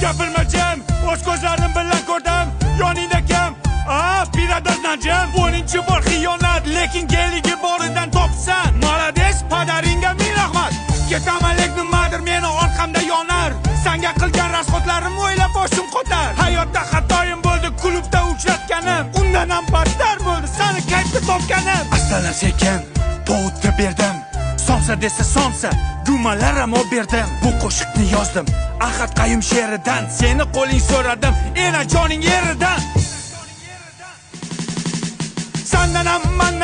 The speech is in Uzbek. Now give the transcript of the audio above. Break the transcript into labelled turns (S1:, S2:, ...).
S1: Gapirma jim, o'z ko'zlarim bilan ko'rdim. Yoningda kim? Pirador Najim. 10-chi bor xiyonat, lekin geligi boridan topsan. Молодец, padaringga ming rahmat. Ketaman, lekin nimadir meni orqamda yonar. Sanga qilgan rasxodlarim o'ylab boshim qotar. Hayotda xatoyim bo'ldi, klubda uchratganim. Undan ham battar bo'ldi sani kayfda topganim. Asalar sekin povutga berdim. Somsa desa somsa, gumalar ham olib berdim. Bu qo'shiqni yozdim Ahad Qayum she'ridan. Seni qo'ling so'radim, enajoning eridan. Sandan ham mandan